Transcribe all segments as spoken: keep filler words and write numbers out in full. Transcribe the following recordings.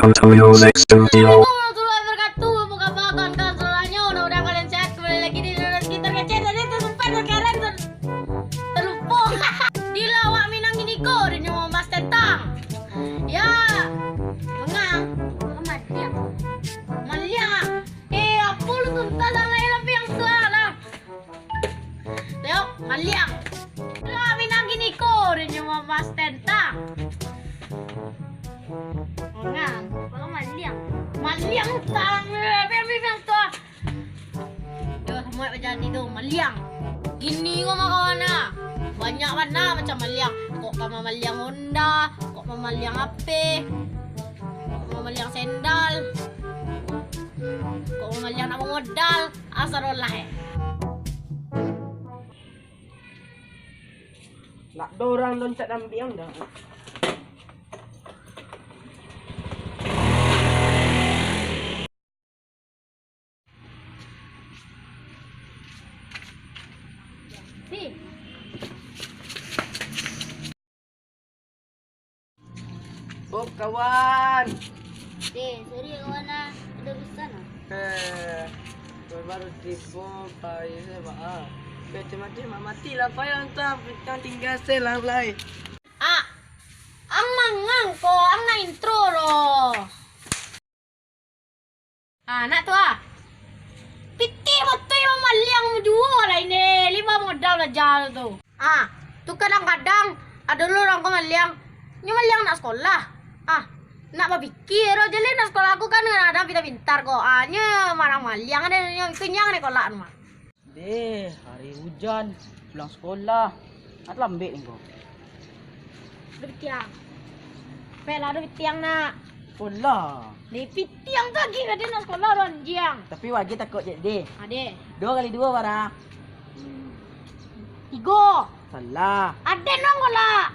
Welcome to your next video. Assalamualaikum warahmatullahi wabarakatuh. Apa kabar kawan-kawan semuanya? Mudah-mudahan kalian sehat. Kembali lagi di Dodo Sekitar Kecil. Tadi tersempat dan sekarang ter-, terlupa. Di lawak Minang kini ko, dia nyo membahas tentang, ya, manga-, maliang. Maliang, ah. Eh, apo lu tuntas alai lah, piang suah lah. Tengok, maliang. Lah, Minang kini ko, dia nyo membahas tentang. Manga-, kalau maliang. Maliang utang, eh, piang, piang, piang suah. Yo, samo bajadi tu, maliang. Kini ko mah kawan ah, banyak bana macam maliang. Kok ka mamaliang Honda, kok mamaliang H P, kok mamaliang sendal, kok mamaliang nak modal. Astagfirullah, eh. Nak do urang doncak dambiang dah. Pi. Oh, kawan. Eh, sorry kawan ah, ado urusan ah. Eh, baru tibo, pai se, Pak, ah. Be, mati, mati lah, pai, antah, tingga se lah, lai. Ah, ang mangang ko, ang nak intro doh. Ah, nak tu ah. Pitih batua mamaliang juo lah ini, limo modal aja tu. Ah, tu kadang-kadang ado lo urang ko maliang, nyo maliang nak sekolah. Ah, nak bapikia ro je leh nak sekolah, aku kan kadang-kadang pintar-pintar ko. Ah, nyo marang maliang ado nyo kenyang deh kolak tu mah. Deh, hari ujan, pulang sekolah. Nak lambek ni ko. Ado pitiang. Pek lah, ado pitiang nak. Sekolah. Deh, pitiang tu lagi ka den nak sekolah, urang anjiang. Tapi wajib takok cek deh. Ade. Duo kali duo bara? Tigo. Salah. Ade nong kolak.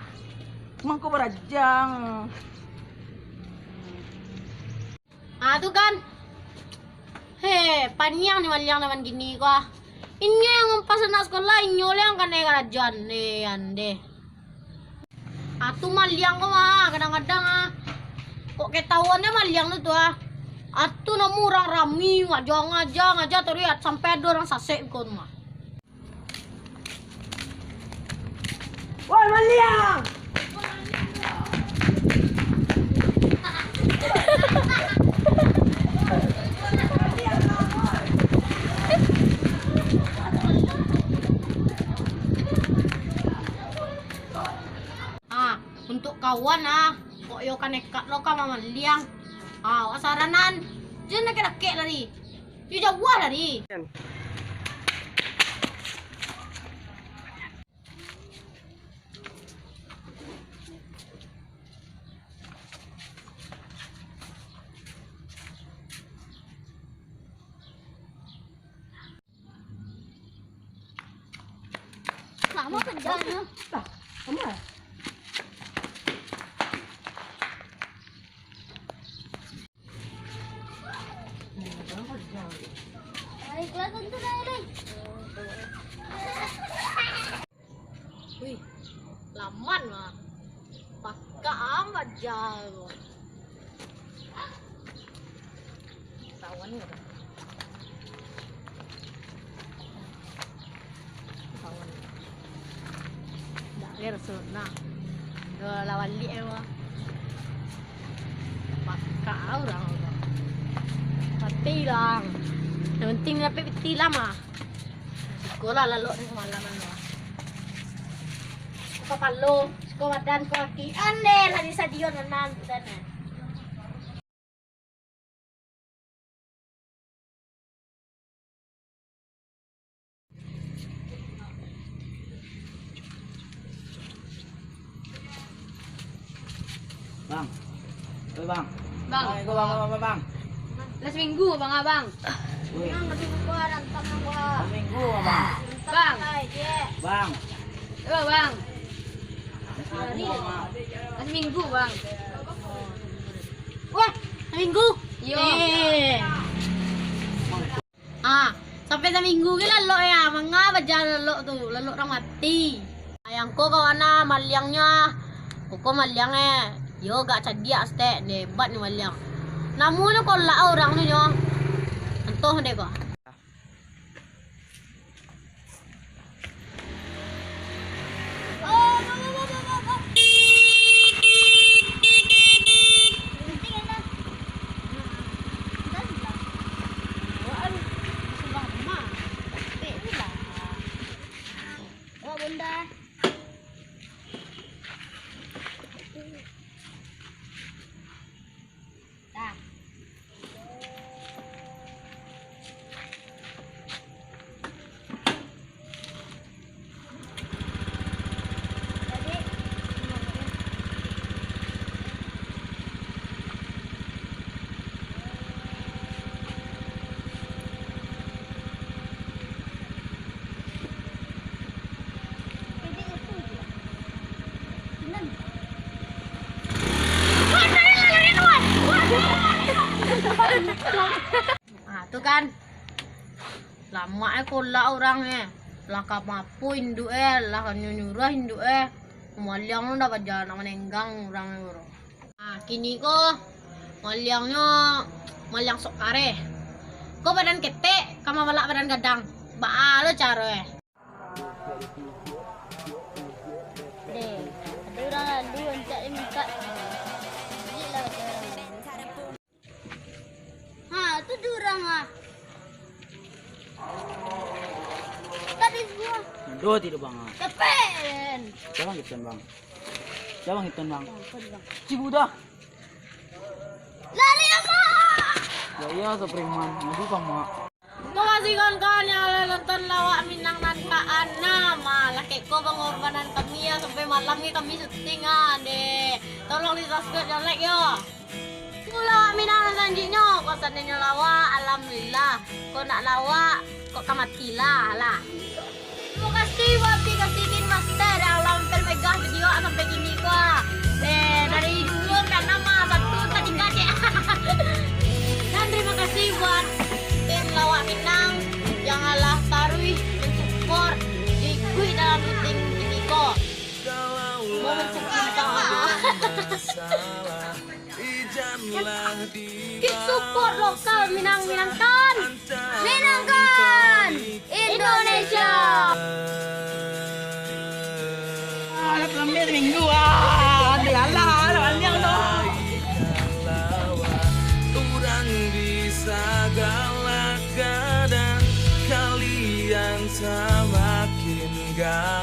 Mangko barajang. Ah, tu kan. He, paniang ni maliang zaman kini ko ah. Inyo yang pas anak sekolah, inyo lah yang kanai karajoan. Eh, ande. Ah, tu maliang ko mah, kadang-kadang ah. Kok ketahuan maliang tu, tu ah. Ah, tu namo urang rami, ngaja, ngaja, ngaja, taruih sampai ado urang sasek ko tu mah. Woi, maliang! Ah, untuk kawan ah, kok yo ka nekat lo ka mamaliang. Ah, awak saranan, jan dakek-dakek lari. Yo jauah lari. Lamo kerjanya. Tah, lamo. Wih, laman mah. Pakak amat jauah. Tawan ni apa? Kawan. Dak ler sunat. Yo lawan lik eh, wah. Pakak urang tu. Pati ilang. Yang penting dapek piti lah mah. Siko lah lalok ni semalaman tu. Siko kapalo, siko badan, siko kaki. Ande lah di stadion menang tu dah. Bang. Oi, Bang. Bang. Bang, iko, Bang, Bang, Bang, Bang. Lah seminggu, Bang, Abang. Woi. Bang, tapi buka rantang, Bang. Seminggu, Bang. Bang. Bang. Yo, Bang. Lah seminggu, Bang. Wah, saminggu? Iyo. Eh. Ah, sampai saminggu ge lalok ya, manga baja lalok tu, lalok urang mati. Ayang ko kawan ah, maliangnyo ah. Koko maliang eh, yo gak cadiak stek, hebat ni maliang. Namonyo kolak urang tu nyo. Antoh deh ko. Ah, tu kan. Lamak eh kolak urang eh. Lah ka mapo induk eh, lah ka nyuruah induk eh. Maliang tu dah bajalan nak manenggang urang eh, bro. Ah, kini ko maliangnyo maliang sok kareh. Ko badan ketek, ka mabalak badan gadang. Baa lo caro eh. Deh, ado urang lalu, rancak dek mintak. Ciek lah, kata urang. Ha, tu ado urang ah. Tadi semua. Aduh, tidak, Bang, ah. Capek. Siapa ngiton, Bang? Siapa ngiton, Bang? Bang, tadi, Bang. Cibudak. Lari, Amak! Ya, iya, so preman. Aduh, Bang, Mak. Makasih kawan-kawan yang lah nonton lawak Minang nan kaanam. Ah, lah kek ko pangorbanan kami ya, sampai malam ni kami syuting ah, deh. Tolong di-subscribe dan like yo. Ko lawak Minang nan salanjuiknyo, ko saandaianyo lawak, alhamdulillah. Ko ndak lawak, kok ka mati lah, lah. Tarimo kasih buat aplikasi KineMaster yang lah mamperamegah video sampai kini ko ah. Eh, dari duo sampai anam ah, satu tatingga ciek. Dan tarimo kasih buat tim Lawak Minang yang alah taruih mansupport, diikuik dalam syuting kini ko. Mau mansupport. Kik support lokal Minang, Minangkan. Minangkan Indonesia. Ah, lah pelambil seminggu ah. Alah, alah, alah, alah. Urang di sagala keadaan, kalian samakin gak